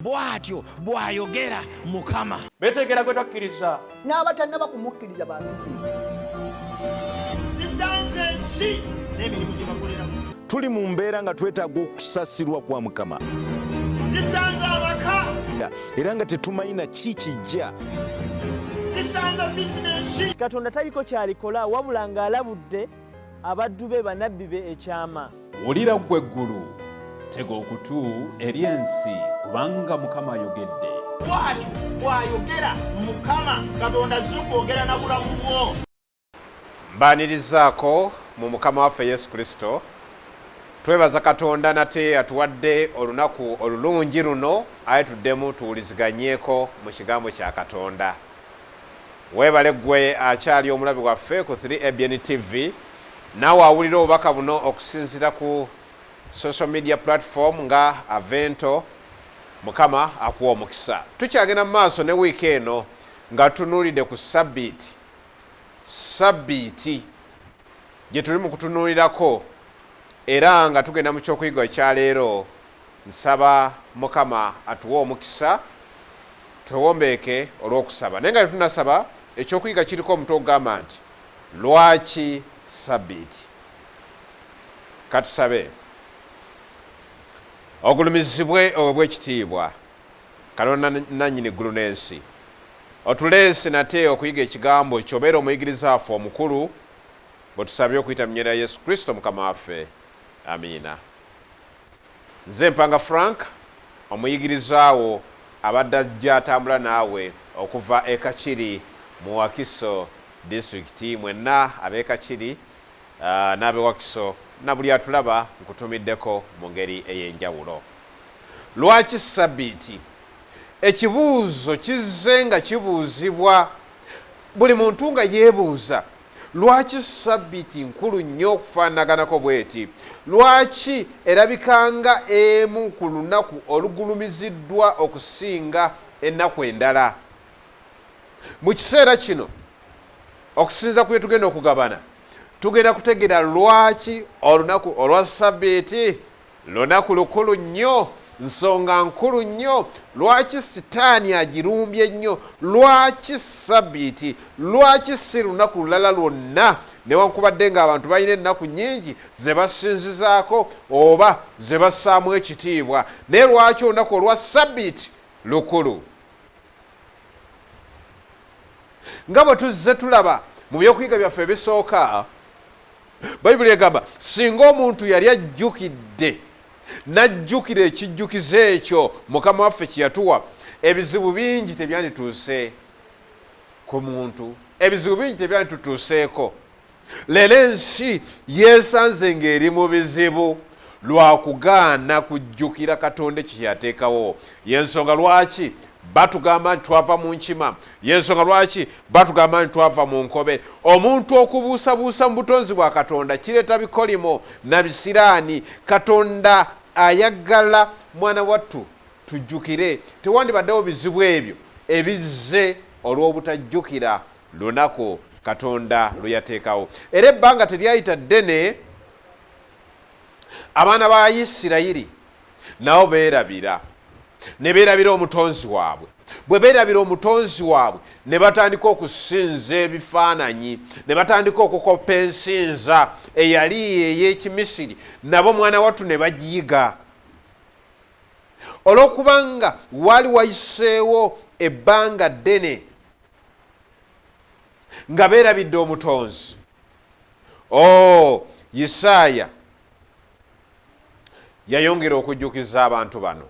Bw'atyo bw'ayogera Mukama. Beetegera gwe twakkiriza. N'abatannaba kumukkiriza bantu be. Zisanze ensi n'emirimu gye bakoleramu. Tuli mu mbeera nga twetaaga okusasirwa kwa Mukama. Zisanze amaka. Era nga tetumanyi na ki kijja. Zisanze bizinensi. Katonda taliko ky'alikola wabula ng'alabudde abaddu be bannabbi be ekyama. Wulira ggwe eggulu, tega okutu eri ensi, kubanga Mukama ayogedde. Bw'atyo bw'ayogera Mukama Katonda azze kwogera na bulamu bwo. Mbaanirizaako mu Mukama waffe Yesu Kristo. Twebaza Katonda nate atuwadde olunaku olulungi luno, aye tuddemu tuwuliziganyeeko mu kigambo kya Katonda. Weebale ggwe akyali omulabi waffe ku 3ABN TV, naawe awulira obubaka buno okusinziira ku social media platform nga Avento. Mukama akuwa omukisa. Tukyagenda mu maaso ne wiiki eno nga tutunuulidde ku Ssabbiiti. Ssabbiiti gye tuli mu kutunuulirako era nga tugenda mu ky'okuyiga ekya leero. Nsaba Mukama atuwe omukisa, twewombeeke olw'okusaba. Naye nga tetunnasaba, ekyokuyiga kiriko omutwe ogugamba nti Lwaki Ssabbiiti? Katusabe. Ogulumizibwe owebwe ekitiibwa, Katonda nannyini ggulu n'ensi. Otuleese nate okuyiga ekigambo kyo, obeere omuyigiriza waffe omukulu, bwe tusabye okuyita mu nnyina lya Yesu Kristo Mukama waffe. Amiina. Nze Mpanga Frank, omuyigiriza wo abadde ajja atambula naawe okuva e Kakiri mu Wakiso disitulikiti. Mwenna ab'e Kakiri n'ab'e Wakiso na buli atulaba nkutumiddeko mu ngeri ey'enjawulo. Lwaki Ssabbiiti? Ekibuuzo kizze nga kibuuzibwa buli muntu nga yeebuuza Lwaki Ssabbiiti nkulu nnyo okufaanaganako bw'eti? Lwaki erabika nga emu ku lunaku olugulumiziddwa okusinga ennaku endala? Mu kiseera kino, okusinziira ku bye tugenda okugabana, tugenda kutegeera lwaki olunaku olwa Ssabbiiti Lunaku lukulu nnyo, nsonga nkulu nnyo. Lwaki Sitaani agirumbye nnyo? Lwaki Ssabbiiti? Lwaki si lunaku lulala lwonna? Newankubadde ng'abantu balina ennaku nnyingi ze basinzizaako oba ze bassaamu ekitiibwa, naye lwaki olunaku olwa Ssabbiiti lukulu? Nga bwe tuzze tulaba mu by'okuyiga byaffe ebisooka, Bayibuli egamba singa omuntu yali ajjukidde n'ajjukira ekijjukizo ekyo Mukama waffe kye yatuwa, ebizibu bingi tebyandituuse ku muntu, ebizibu bingi tebyanditutuuseeko. Leero ensi yeesanze ng'eri mu bizibu lwa kugaana kujjukira Katonda ekyo kye yateekawo. Y'ensonga lwaki batugamba nti twava mu nkima, y'ensonga lwaki batugamba nti twava mu nkobe. Omuntu okubuusabuusa mu butonzi bwa Katonda kireeta bikolimo na bisiraani. Katonda ayagala mwana wattu tujjukire, tewandibaddewo bizibu ebyo ebizze olw'obutajjukira lunaku Katonda lwe yateekawo. Era ebbanga teryayita ddene, abaana ba Isirayiri nabo beerabira, ne beerabira omutonzi waabwe. Bwe beerabira omutonzi waabwe, ne batandika okusinza ebifaananyi, ne batandika okukoppa ensinza eyali ey'Ekimisiri, nabo mwana wattu ne bagiyiga. Olw'okubanga waali wayiseewo ebbanga ddene nga beerabidde omutonzi, oh, Isaaya yayongera okujjukiza abantu bano,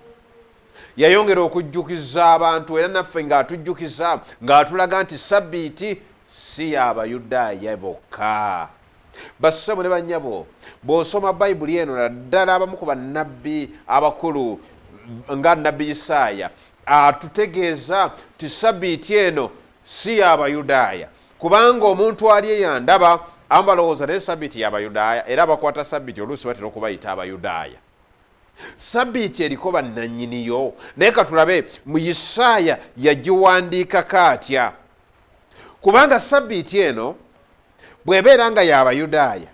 yayongera okujjukiza abantu, era naffe ng'atujjukiza, ng'atulaga nti Ssabbiiti si ya Bayudaaya bokka. Bassebo ne bannyabo, bw'osoma Bayibuli eno, naddala abamu ku bannabbi abakulu nga nnabbi Isaaya, atutegeeza nti Ssabbiiti eno si ya Bayudaaya, kubanga omuntu ali eyo andaba abamu balowooza naye Ssabbiiti ya Bayudaaya, era abakwata Ssabbiiti oluusi batera okubayita Abayudaaya. Ssabbiiti eriko bannannyiniyo, naye katulabe mu Isaaya yagiwandiikako atya, kubanga Ssabbiiti eno bw'ebeera nga ya Bayudaaya,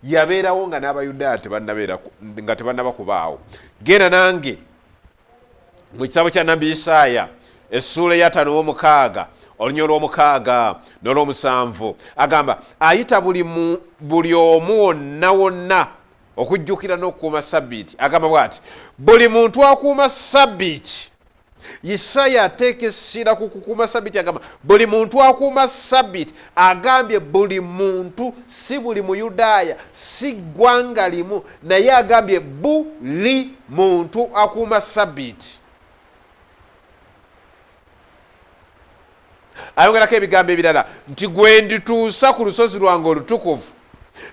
yabeerawo nga n'Abayudaaya nga tebannaba kubaawo. Genda nange. Mu kitabo kya Nabbi Isaaya essuula eya 56 olunyiriri olw'omukaaga n'olw'omusanvu agamba, ayita buli omu wonna wonna okujjukira n'okukuuma sabbiiti. Agamba bw'ati, buli muntu akuuma sabbiiti. Isaaya ateeka essira ku kukuuma sabbiiti, agamba buli muntu akuuma sabbiiti. Agambye buli muntu, si buli Muyudaaya, si ggwanga limu, naye agambye buli muntu akuuma sabbiiti. Ayongerako ebigambo ebirala nti gwe ndituusa ku lusozi lwange olutukuvu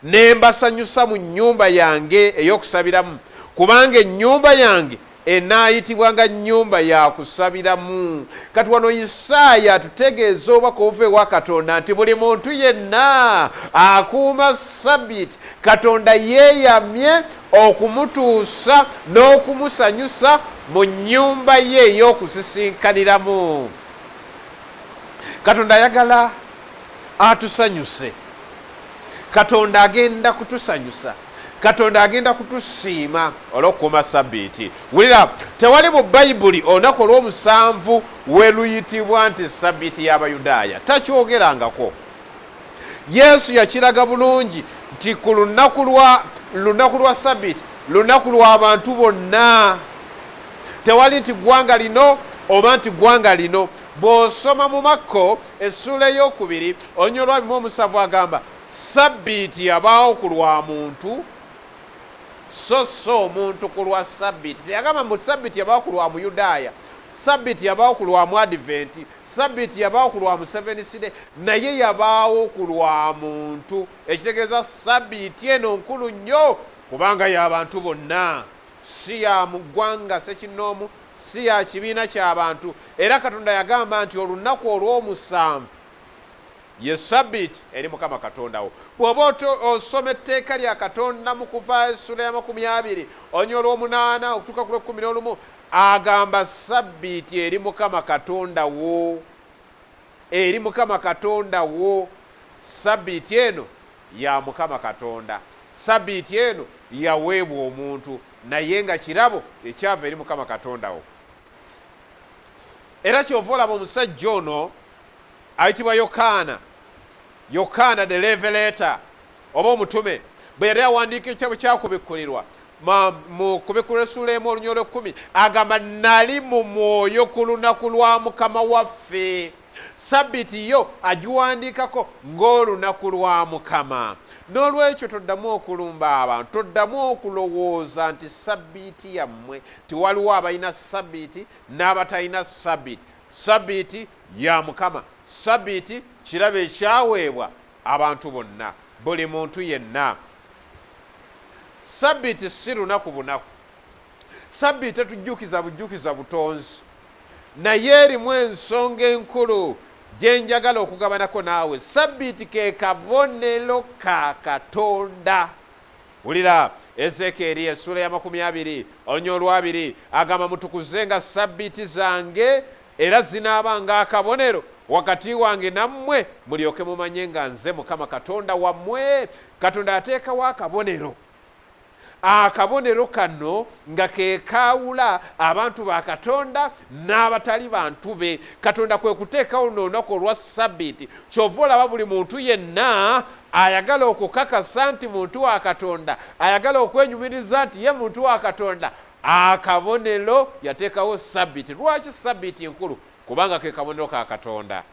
ne mbasanyusa mu nnyumba yange ey'okusabiramu, kubanga ennyumba yange enaayitibwanga nnyumba ya kusabiramu. Kati wano Isaaya atutegeeza obubaka obuva ewa Katonda nti buli muntu yenna akuuma sabbiiti Katonda yeeyamye okumutuusa n'okumusanyusa mu nnyumba ye ey'okusisinkaniramu. Katonda ayagala atusanyuse. Katonda agenda kutusanyusa. Katonda agenda kutusiima olw'okukuuma sabbiiti. Wulira, tewali mu Bayibuli olunaku olw'omusanvu we luyitibwa nti sabbiiti y'Abayudaaya. Takyogerangako. Yesu yakiraga bulungi nti ku lunaku lwa sabbiiti lunaku lw'abantu bonna. Tewali nti ggwanga lino oba nti ggwanga lino. Bw'osoma mu Makko essuula ey'okubiri olunyiriri olwa 27 agamba sabbiiti yabaawo ku lwa muntu so so omuntu ku lwa sabbiiti. Teyagamba mbu sabbiiti yabaawo ku lwa Muyudaaya, sabbiiti yabaawo ku lwa Muadventi, sabbiiti yabaawo ku lwa Museveniside, naye yabaawo ku lwa muntu. Ekitegeeza sabbiiti eno nkulu nnyo kubanga y'abantu bonna, si ya mu ggwanga ssekinnoomu, si ya kibiina ky'abantu. Era Katonda yagamba nti olunaku olw'omusanvu ye sabbiiti eri Mukama Katonda wo. Bw'oba osoma etteeka lya Katonda mu Kuva essula ya 20 olunyiriri olw'omunaana okutuuka ku lw'ekkumi n'olumu, agamba sabbiiti eri Mukama Katonda wo, eri Mukama Katonda wo. Sabbiiti eno ya Mukama Katonda. Sabbiiti eno yaweebwa omuntu, naye nga kirabo ekyava eri Mukama Katonda wo. Era ky'ova olaba omusajja ono ayitibwa Yokaana, Yokaana the Revelator oba omutume, bwe yali awandiika ekitabo kya Kubikkulirwa, mu Kubikkulirwa essuula 1 olunyiriri olw'ekkumi, agamba nali mu mwoyo ku lunaku lwa Mukama waffe. Sabbiiti yo agiwandiikako ng'olunaku lwa Mukama. N'olwekyo toddamu okulumba abantu, toddamu okulowooza nti sabbiiti yammwe, nti waliwo abalina sabbiiti n'abatalina sabbiiti. Sabbiiti ya Mukama. Sabbiiti kirabo ekyaweebwa abantu bonna, buli muntu yenna. Sabbiiti si lunaku bunaku. Sabbiiti tetujjukiza bujjukiza butonzi, naye erimu ensonga enkulu gye njagala okugabanako naawe. Sabbiiti ke kabonero ka Katonda. Wulira Ezeekyeri essuula ya 20 olunyiriri olw'abiri agamba mutukuzenga sabbiiti zange era zinaabanga akabonero wakati wange nammwe, mulyoke mumanye nga nze Mukama Katonda wammwe. Katonda ateekawo akabonero. Akabonero kano nga ke kaawula abantu ba Katonda n'abatali bantu be. Katonda kwe kuteekawo luno olunaku olwa sabbiiti. Ky'ova olaba buli muntu yenna ayagala okukakasa nti muntu wa Katonda, ayagala okwenyumiriza nti ye muntu wa Katonda, akabonero yateekawo sabbiiti. Lwaki sabbiiti nkulu? Kubanga ke kabonero ka Katonda.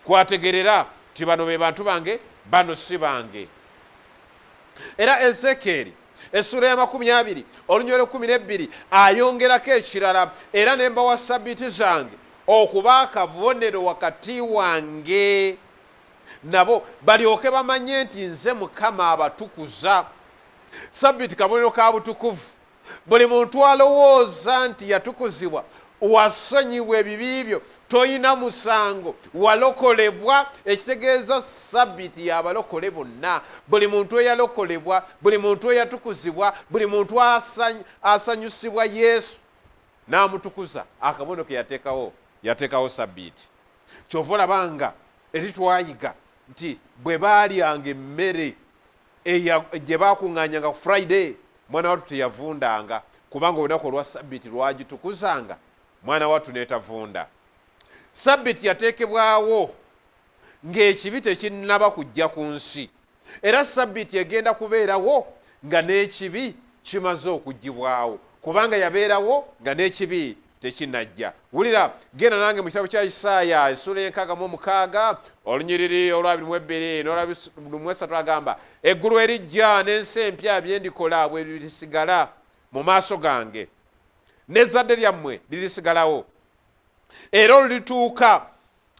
Kwategerera nti bano be bantu bange, bano si bange. Era Ezeekyeri essuula ya 20 olunyiriri 12 ayongerako ekirala, era ne mbawa sabbiiti zange okuba akabonero wakati wange nabo, balyoke bamanye nti nze Mukama abatukuza. Sabbiiti kabonero ka butukuvu. Buli muntu alowooza nti yatukuzibwa, wasonyiwa ebibi byo, toyina musango, walokolebwa, ekitegeeza sabbiiti y'abalokole bonna. Buli muntu eyalokolebwa, buli muntu eyatukuzibwa, buli muntu asanyusibwa Yesu n'amutukuza, akabonero ke yateekawo, yateekawo sabbiiti. Ky'ova olaba nga eri twayiga nti bwe baalyanga emmere gye baakuŋŋaanyanga ku Friday, mwana wattu teyavundanga, kubanga olunaku olwa sabbiiti lwagitukuzanga Mwana wattu n'etavunda. Sabbiiti yateekebwawo ng'ekibi tekinnaba kujja ku nsi, era sabbiiti egenda kubeerawo nga n'ekibi kimaze okuggyibwawo, kubanga yabeerawo nga n'ekibi tekinnajja. Wulira, genda nange mu kitabo kya Isaaya essuula 66, olunyiriri olwa 22 n'olwa 23, agamba, eggulu erijja n'ensi empya bye ndikola bwe birisigala mu maaso gange, n'ezzadde lyammwe lirisigalawo. Era olulituuka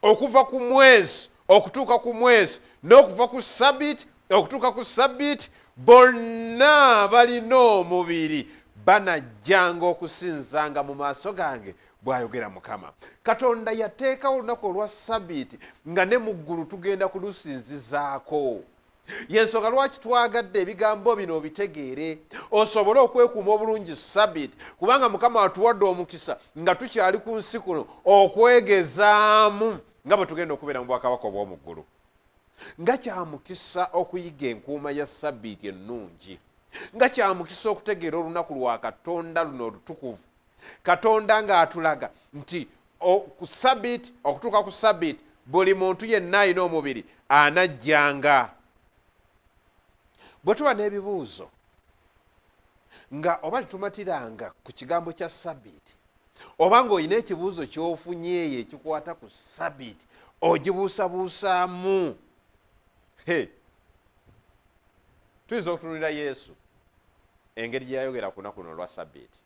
okuva ku mwezi okutuuka ku mwezi, n'okuva ku sabbiiti okutuuka ku sabbiiti, bonna balina omubiri banajjanga okusinzanga mu maaso gange, bw'ayogera Mukama. Katonda yateekawo olunaku olwa sabbiiti nga ne mu ggulu tugenda kulusinzizaako. Yensonga lwaki twagadde ebigambo bino obitegeere, osobole okwekuuma obulungi sabbiiti, kubanga Mukama atuwadde omukisa nga tukyali ku nsi kuno okwegezaamu nga bwe tugenda okubeera mu bwakabaka obw'omu ggulu. Nga kya mukisa okuyiga enkuuma ya sabbiiti ennungi, nga kya mukisa okutegeera olunaku lwa Katonda luno olutukuvu. Katonda ng'atulaga nti ku sabbiiti okutuuka ku sabbiiti buli muntu yenna alina omubiri anajjanga. Bwe tuba n'ebibuuzo nga oba tetumatiranga ku kigambo kya sabbiiti, oba ng'olina ekibuuzo ky'ofunyeeyo ekikwata ku sabbiiti ogibuusabuusaamu, tuyinza okutunulira Yesu engeri gye yayogera ku lunaku luno olwa sabbiiti.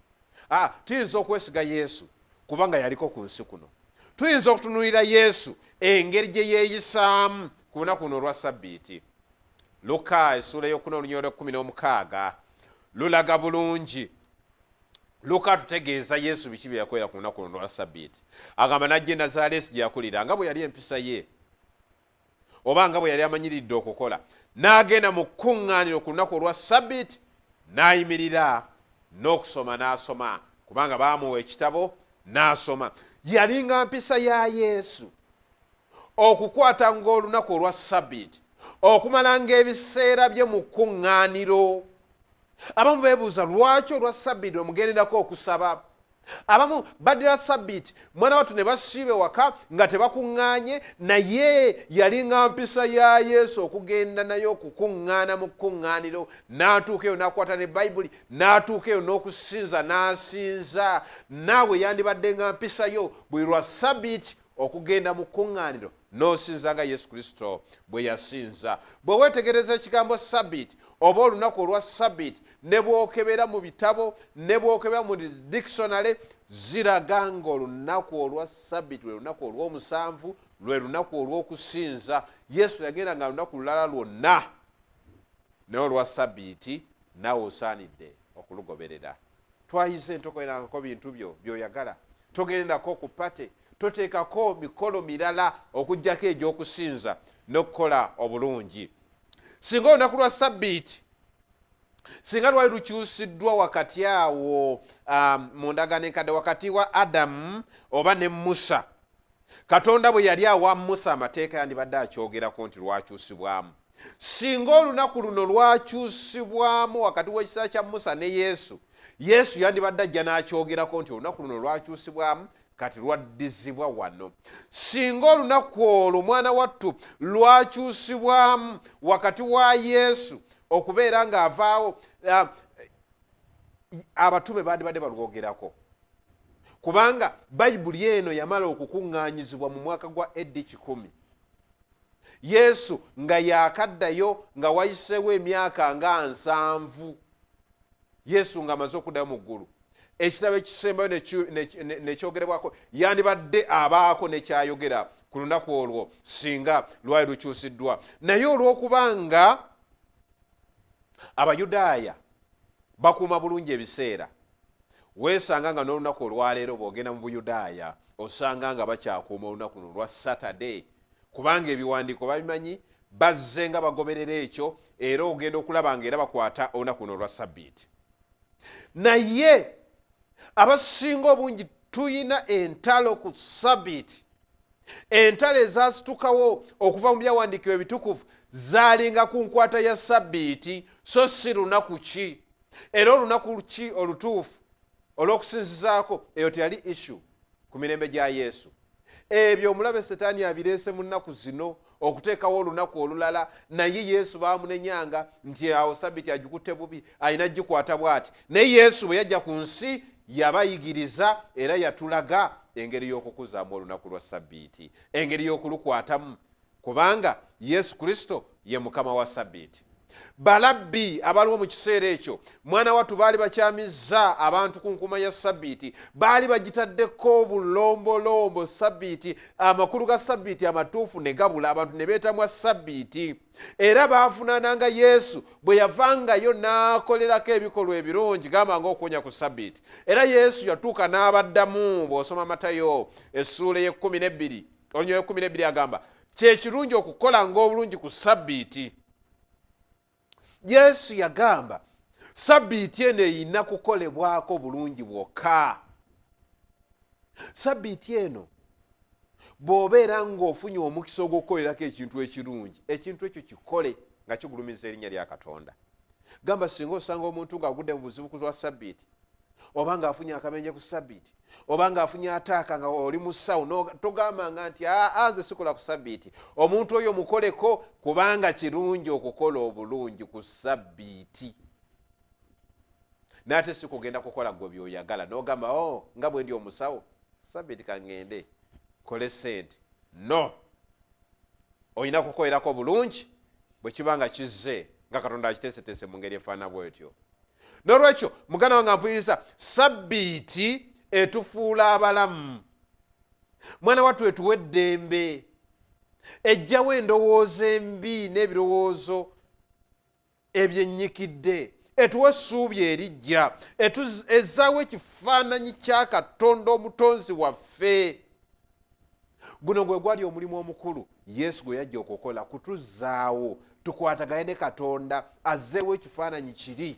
Tuyinza okwesiga Yesu kubanga yaliko ku nsi kuno. Tuyinza okutunulira Yesu engeri gye yeeyisaamu ku lunaku luno olwa sabbiiti. Luka essuula 4 olunyiriri 16 lulaga bulungi. Luka atutegeeza Yesu biki bye yakolera ku lunaku luno olwa sabbiiti. Agamba n'ajja e Nazaaleesi gye yakulira, nga bwe yali empisa ye oba nga bwe yali amanyiridde okukola, n'agenda mu kkuŋŋaaniro ku lunaku olwa sabbiiti, n'ayimirira n'okusoma n'asoma, kubanga baamuwa ekitabo n'asoma. Yalinga mpisa ya Yesu okukwatanga olunaku olwa sabbiiti, okumalanga ebiseera bye mu kkuŋŋaaniro. Abamu beebuuza lwaki olwa sabbiiti omugenderako okusaba. Abamu baddira sabbiiti mwana wattu ne basiiba ewaka nga tebakuŋŋaanye, naye yalinga mpisa ya Yesu okugenda naye okukuŋŋaana mu kkuŋŋaaniro, n'atuuka eyo n'akwata ne Bayibuli, n'atuuka eyo n'okusinza n'asinza. Naawe yandibadde nga mpisa yo buli lwa sabbiiti okugenda mu kkuŋŋaaniro n'osinza nga Yesu Kristo bwe yasinza. Bwe weetegereza ekigambo sabbiiti oba olunaku olwa sabbiiti, ne bw'okebera mu bitabo ne bw'okebera mu dictionary, ziraga ng'olunaku olwa sabbiiti lwe lunaku olw'omusanvu, lwe lunaku olw'okusinza. Yesu yagenda nga lunaku lulala lwonna, naye olwa sabbiiti naawe osaanidde okulugoberera. Twayize ntokolerangako bintu byo by'oyagala, togendako ku pate, toteekako mikolo mirala okuggyako egy'okusinza n'okukola obulungi. Singa olunaku lwa sabbiiti singa lwali lukyusiddwa wakati awo mu ndagaano enkadde wakati wa Adamu oba ne Musa, Katonda bwe yali awa Musa amateeka yandibadde akyogerako nti lwakyusibwamu. Singa olunaku luno lwakyusibwamu wakati w'ekiseera kya Musa ne Yesu, Yesu yandibadde ajja n'akyogerako nti olunaku luno lwakyusibwamu, kati lwaddizibwa wano. Singa olunaku olwo mwana wattu lwakyusibwamu wakati wa Yesu okubeera ng'avaawo, abatume bandibadde balwogerako, kubanga Bayibuli eno yamala okukuŋŋaanyizibwa mu mwaka gwa AD 100, Yesu nga yaakaddayo nga wayiseewo emyaka nga 70, Yesu ng'amaze okuddayo mu ggulu. Ekitabo ekisembayo nekyogerebwako yandibadde abaako nekyayogera ku lunaku olwo singa lwali lukyusiddwa. Naye olw'okubanga Abayudaaya bakuuma bulungi ebiseera, weesanga nga n'olunaku olwaleero bw'ogenda mu Buyudaaya osanga nga bakyakuuma olunaku luno olwa Saturday, kubanga ebiwandiiko babimanyi, bazze nga bagoberera ekyo, era ogenda okulaba nga era bakwata olunaku luno olwa sabbiiti. Naye abasinga obungi tuyina entalo ku sabbiiti. Entalo ezasitukawo okuva mu byawandiikibwa ebitukuvu zaalinga ku nkwata ya sabbiiti, so si lunaku ki. Era olunaku ki olutuufu olw'okusinzizaako, eyo teyali issue. ku mirembe gya Yesu. Ebyo omulabe Setaani abireese mu nnaku zino okuteekawo olunaku olulala, naye Yesu baamunenyanga nti awo Sabbiiti agikutte bubi, alina gikwata bw'ati. Naye Yesu bwe yajja ku nsi yabayigiriza era yatulaga engeri y'okukuzaamu olunaku lwa Sabbiiti, engeri y'okulukwatamu, kubanga Yesu Kristo ye Mukama wa Sabbiiti. Balabbi abaliwo mu kiseera ekyo, mwana wattu, baali bakyamizza abantu ku nkuuma ya Sabbiiti, baali bagitaddeko obulombolombo Sabbiiti, amakulu ga Sabbiiti amatuufu ne gabula, abantu ne beetamwa Sabbiiti. Era baavunaananga Yesu bwe yavangayo n'akolerako ebikolwa ebirungi, gamba ng'okuwonya ku Sabbiiti. Era Yesu yatuuka n'abaddamu. Bw'osoma Matayo essuula ey'e12, olunyiriri 12, agamba kyekirungi okukola ng'obulungi ku Sabbiiti. Yesu yagamba Sabbiiti eno erina kukolebwako bulungi bwokka. Sabbiiti eno bw'obeera ng'ofunye omukisa ogw'okukolerako ekintu ekirungi, ekintu ekyo kikole nga kigulumiza erinnya lya Katonda. Gamba singa osanga omuntu ng'agudde mu buzibu ku lwa Sabbiiti, oba ng'afunye akabenje ku Sabbiiti, oba ng'afunye ataaka nga oli musawo, togambanga nti aa nze sikola ku Sabbiiti. Omuntu oyo mukoleko, kubanga kirungi okukola obulungi ku Sabbiiti. N'ate si kugenda kukola gwe by'oyagala n'ogamba, o nga bwe ndi omusawo, Sabbiiti kaŋŋende nkole ssente. No, olina kukolerako bulungi bwe kiba nga kizze nga Katonda akiteeseteese mu ngeri efaanana bw'etyo. N'olwekyo muganda wange ampuliriza, Sabbiiti etufuula abalamu. Mwana wattu, etuwa eddembe, ejjawo endowooza embi n'ebirowoozo ebyennyikidde, etuwa essuubi erijja, ezzaawo ekifaananyi kya Katonda omutonzi waffe. Guno gwe gwali omulimu omukulu Yesu gwe yajja okukola, kutuzzaawo tukwatagane ne Katonda, azzeewo ekifaananyi kiri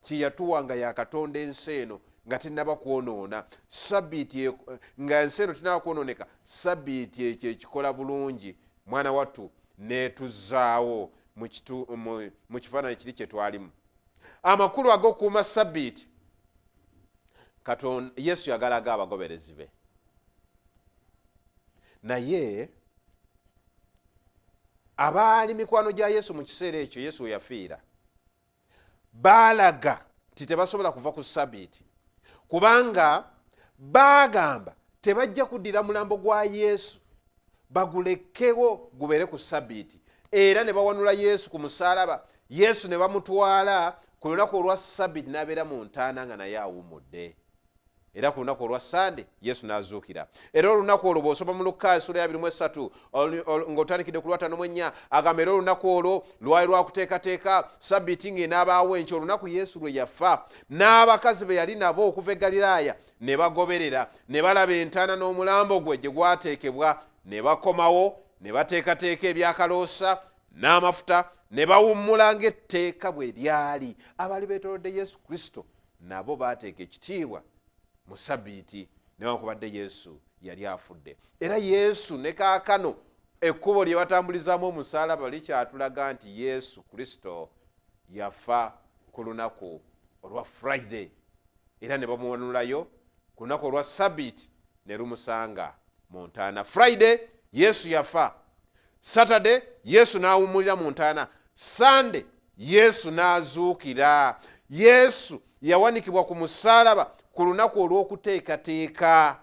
kyeyatuwa nga ya Katonda ensi eno nga tennaba kwonoona. Sabbiiti nga ensi eno tennaba kwonooneka, Sabbiiti ekyo ekikola bulungi, mwana wattu, neetuzzaawo mu kifaananyi kiri kye twalimu. Amakulu ag'okukuuma Sabbiiti Katonda Yesu yagalaga abagoberezi be, naye abaali mikwano gya Yesu mu kiseera ekyo Yesu we yafiira baalaga nti tebasobola kuva ku Sabbiiti, kubanga baagamba tebajja kuddira mulambo gwa Yesu bagulekewo gubeere ku Sabbiiti. Era ne bawanula Yesu ku musaalaba, Yesu ne bamutwala ku lunaku olwa Sabbiiti n'abeera mu ntaana nga naye awummudde. Era ku lunaku olwa Sande Yesu n'azuukira. Era olunaku olwo bw'osoma mu Lukka essula ya 23 ng'otandikidde ku lwa 54, agamba era olunaku olwo lwali lwakuteekateeka Sabbiiti ng'enaabaawo enkya, olunaku Yesu lwe yafa. N'abakazi be yali nabo okuva e Galilaaya ne bagoberera, ne balaba entaana n'omulambo gwe gye gwateekebwa, ne bakomawo ne bateekateeka ebyakaloosa n'amafuta, ne bawummula ng'etteeka bwe lyali. Abaali beetoolodde Yesu Kristo nabo baateeka ekitiibwa mu Sabbiiti newankubadde Yesu yali afudde. Era Yesu ne kaakano ekkubo lye batambulizaamu omusaalaba likyatulaga nti Yesu Kristo yafa ku lunaku olwa Friday, era ne bamuwanulayo ku lunaku olwa Sabbiiti ne lumusanga mu ntaana. Friday Yesu yafa, Saturday Yesu n'awummulira mu ntaana, Sunday Yesu n'azuukira. Yesu yawanikibwa ku musaalaba ku lunaku olw'okuteekateeka,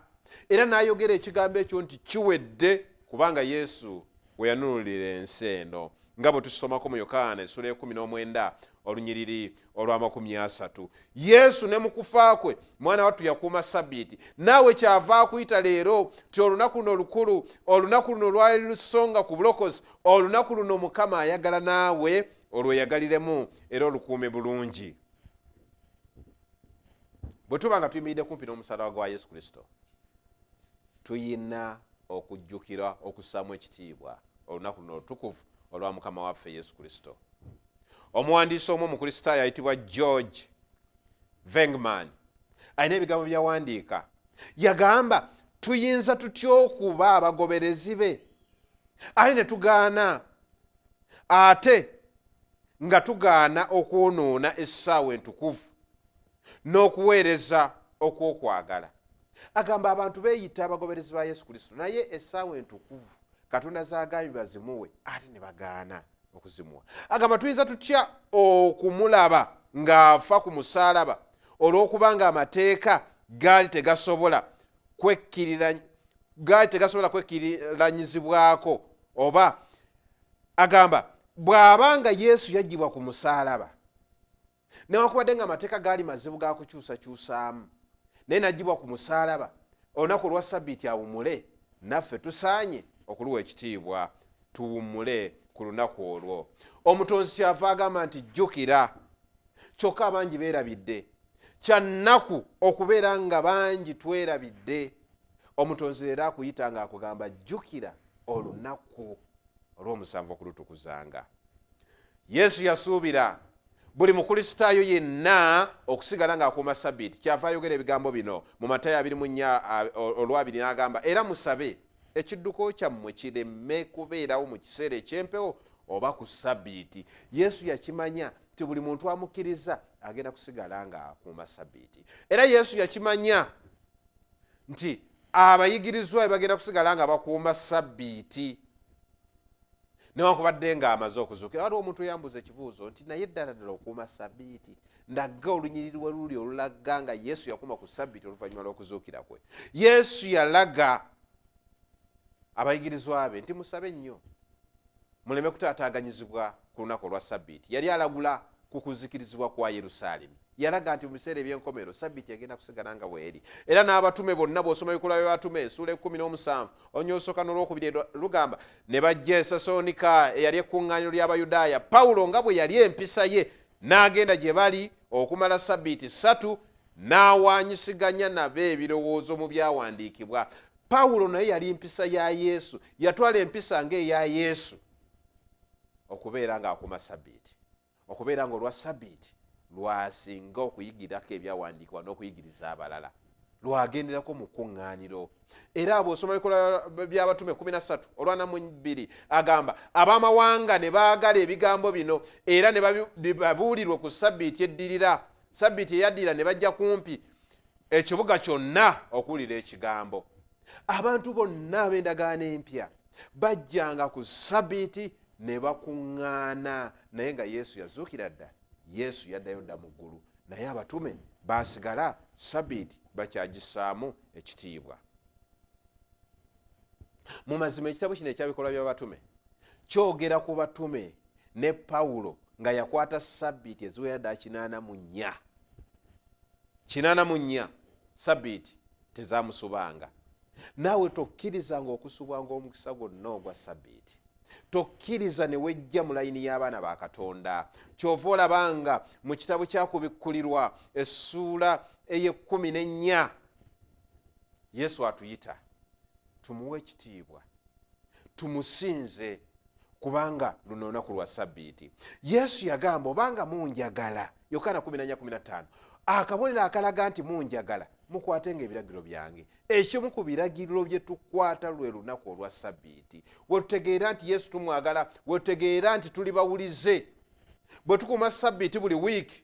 era n'ayogera ekigambo ekyo nti kiwedde, kubanga Yesu we yanunulira ensi eno, nga bwe tusomako mu Yokaana essula 19 olunyiriri olw'30. Yesu ne mu kufa kwe, mwana wattu, yakuuma Sabbiiti. Naawe kyava akuyita leero ti olunaku luno olukulu, olunaku luno lwali lusonga ku bulokozi, olunaku luno Mukama ayagala naawe olweyagaliremu era olukuume bulungi. Bwe tuba nga tuyimiridde kumpi n'omusaalaba gwa Yesu Kristo, tuyina okujjukira okussaamu ekitiibwa olunaku luno olutukuvu olwa Mukama waffe Yesu Kristo. Omuwandiisi omu Omukristaayo ayitibwa George Vengman alina ebigambo byawandiika. Yagamba, tuyinza tutya okuba abagoberezi be ate ne tugaana, ate nga tugaana okwonoona essaawa entukuvu n'okuweereza okw'okwagala? Agamba abantu beeyita abagoberezi ba Yesu Kristo, naye essaawa entukuvu Katonda z'agambye bazimuwe ate ne bagaana okuzimuwa. Agamba tuyinza tutya okumulaba ng'afa ku musaalaba olw'okubanga amateeka gaali tegasobola kwekkiranyizibwako? Oba agamba bw'abanga Yesu yaggyibwa ku musaalaba, newankubadde nga amateeka gaali mazibu ga kukyusakyusaamu, naye n'aggyibwa ku musaalaba olunaku olwa Sabbiiti awummule, naffe tusaanye okuluwa ekitiibwa tuwummule ku lunaku olwo. Omutonzi kyava agamba nti jjukira. Kyokka abangi beerabidde. Kya nnaku okubeera nga bangi twerabidde. Omutonzi leero akuyita ng'akugamba jjukira olunaku olw'omusanvu okulutukuzanga. Yesu yasuubira buli mukristaayo yenna okusigala ng'akuuma Sabbiiti. Kyava ayogera ebigambo bino mu Matayo 24 olwabiri n'agamba, era musabe ekidduko kyammwe kireme kubeerawo mu kiseera eky'empewo oba ku Sabbiiti. Yesu yakimanya nti buli muntu amukkiriza agenda kusigala ng'akuuma Sabbiiti. Era Yesu yakimanya nti abayigirizwa bagenda kusigala nga bakuuma Sabbiiti newankubadde ng'amaze okuzuukira. Waliwo omuntu eyambuuza ekibuuzo nti naye ddala ddala okuuma Sabbiiti, ndaga olunyiriri we luli olulaga nga Yesu yakuuma ku Sabbiiti oluvannyuma lw'okuzuukira kwe. Yesu yalaga abayigirizwa be nti musabe nnyo muleme kutaataaganyizibwa ku lunaku olwa Sabbiiti. Yali alagula ku kuzikirizibwa kwa Yerusaalemi. Yalaga nti mu biseera eby'enkomerero Sabbiiti egenda kusigala nga bw'eri. Era n'abatume bonna bw'osoma Ebikolwa by'Abatume essuula 17 onyosooka n'olwokubiri lugamba ne bajja e Sessaloniika eyali ekkuŋŋaaniro ly'Abayudaaya. Pawulo nga bwe yali empisa ye n'agenda gye bali okumala Sabbiiti 3 n'awaanyisiganya nabo ebirowoozo mu byawandiikibwa. Pawulo naye yali mpisa ya Yesu, yatwala empisa ng'eya Yesu okubeera ng'akuuma Sabbiiti, okubeera ng'olwa Sabbiiti lwasinga okuyigirako ebyawandiikibwa n'okuyigiriza abalala, lwagenderako mu kkuŋŋaaniro. Era bw'osoma Ebikolwa by'Abatume 13 olwa 42 agamba ab'amawanga ne baagala ebigambo bino era ne babuulirwe ku Sabbiiti eddirira. Sabbiiti eyaddirira ne bajja kumpi ekibuga kyonna okuwulira ekigambo. Abantu bonna ab'endagaano empya bajjanga ku Sabbiiti ne bakuŋŋaana, naye nga Yesu yazuukira dda. Yesu yaddayo dda mu ggulu, naye abatume baasigala Sabbiiti bakyagisaamu ekitiibwa. Mu mazima ekitabo kino eky'Ebikolwa by'Abatume kyogera ku batume ne Pawulo nga yakwata Sabbiiti eziwera ddala 84. 84 Sabbiiti tezamusubanga. Naawe tokkirizanga okusubwanga omukisa gwonna ogwa Sabbiiti. Tokkiriza ne wejja mu layini y'abaana ba Katonda. Ky'ova olabanga mu kitabo kya Kubikkulirwa essuula ey'e14 Yesu atuyita tumuwe ekitiibwa, tumusinze, kubanga luno olunaku lwa Sabbiiti. Yesu yagamba obanga munjagala, Yokaana 14:15, akabonero akalaga nti munjagala mukwatenga ebiragiro byange. Ekimu ku biragiro bye tukwata lwe lunaku olwa Sabbiiti. We tutegeera nti Yesu tumwagala, we tutegeera nti tuli bawulize, bwe tukuuma Sabbiiti buli wiiki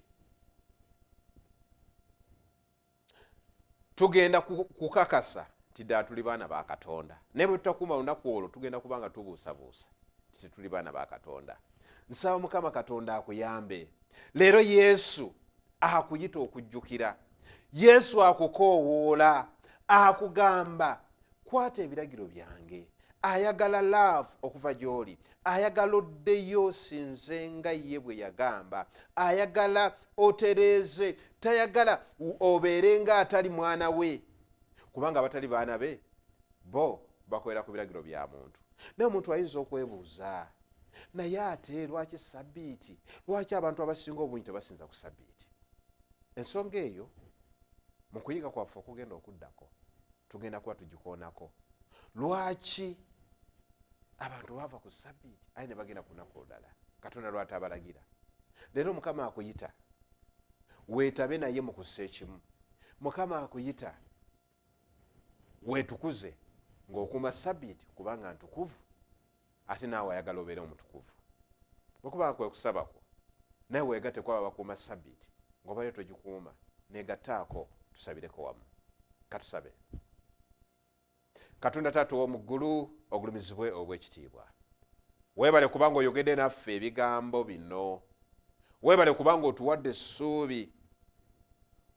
tugenda kukakasa nti ddala tuli baana ba Katonda. Naye bwe tutakuuma lunaku olwo tugenda kuba nga tubuusabuusa nti tetuli baana ba Katonda. Nsaba Mukama Katonda akuyambe. Leero Yesu akuyita okujjukira. Yesu akukoowoola, akugamba kwata ebiragiro byange. Ayagala love okuva gy'oli, ayagala oddeyo osinze nga ye bwe yagamba, ayagala otereeze, tayagala obeere nga atali mwana we, kubanga abatali baana be bo bakolera ku biragiro bya muntu. Naye omuntu ayinza okwebuuza, naye ate lwaki Sabbiiti? Lwaki abantu abasinga obungi tebasinza ku Sabbiiti? Ensonga eyo mu kuyiga kwaffe okugenda okuddako tugenda kuba tugikoonako. Lwaki abantu bava ku Sabbiiti aye ne bagenda ku lunaku olulala Katonda lw'atabalagira? Leero Mukama akuyita weetabe naye mu kussa ekimu. Mukama akuyita weetukuze ng'okuuma Sabbiiti kubanga ntukuvu, ate naawe ayagala obeere omutukuvu. Bwe kuba kwe kusaba kwo, naye weegatte ku abo abakuuma Sabbiiti ng'obayo togikuuma, neegattaako tusabireko wamu. Katusabe. Katonda taata ow'omu ggulu, ogulumizibwe obw'ekitiibwa. Weebale kubanga oyogedde naffe ebigambo bino. Weebale kubanga otuwadde essuubi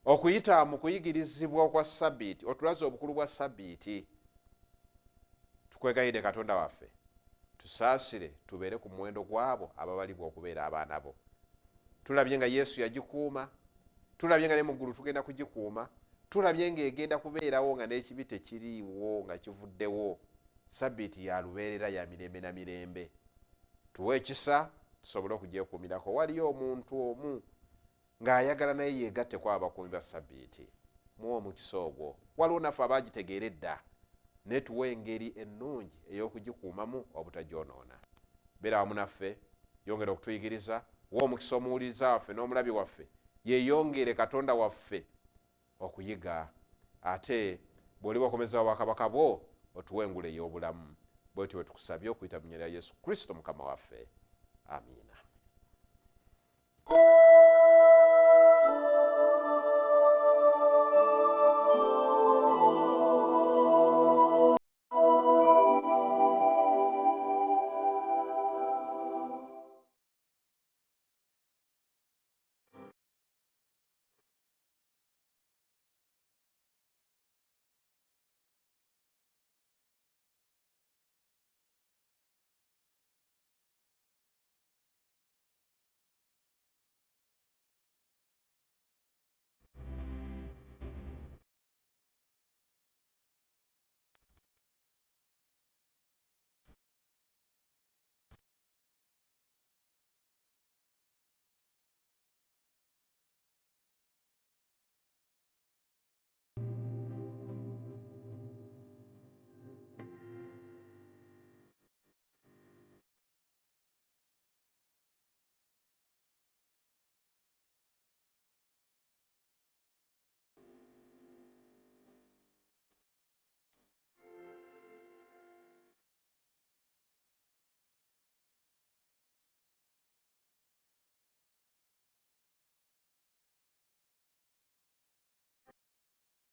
okuyita mu kuyigirizibwa okwa sabbiiti, otulaze obukulu bwa sabbiiti. Tukwegayidde Katonda waffe, tusaasire tubeere ku muwendo gw'abo ababalibwa okubeera abaana bo. Tulabye nga Yesu yagikuuma, tulabye nga ne mu ggulu tugenda kugikuuma, tulabye ng'egenda kubeerawo nga n'ekibi tekiriiwo nga kivuddewo. Sabbiiti ya lubeerera, ya mirembe na mirembe. Tuwe ekisa tusobole okugyekuumirako. Waliyo omuntu omu ng'ayagala naye yeegatte ku abakuumi ba sabbiiti, muwe omukisa ogwo. Waliwo naffe abaagitegeera edda, naye tuwe engeri ennungi ey'okugikuumamu obutagyonoona. Beera wamu naffe, yongera okutuyigiriza, wa omukisa omuwuliriza waffe n'omulabi waffe, yeeyongere Katonda waffe okuyiga. Ate bw'oliba okomezawo obwakabaka bwo, otuwe engule ey'obulamu. Bwetyo bwe tukusabye okuyita mu nnyina ya Yesu Kristo Mukama waffe. Amiina.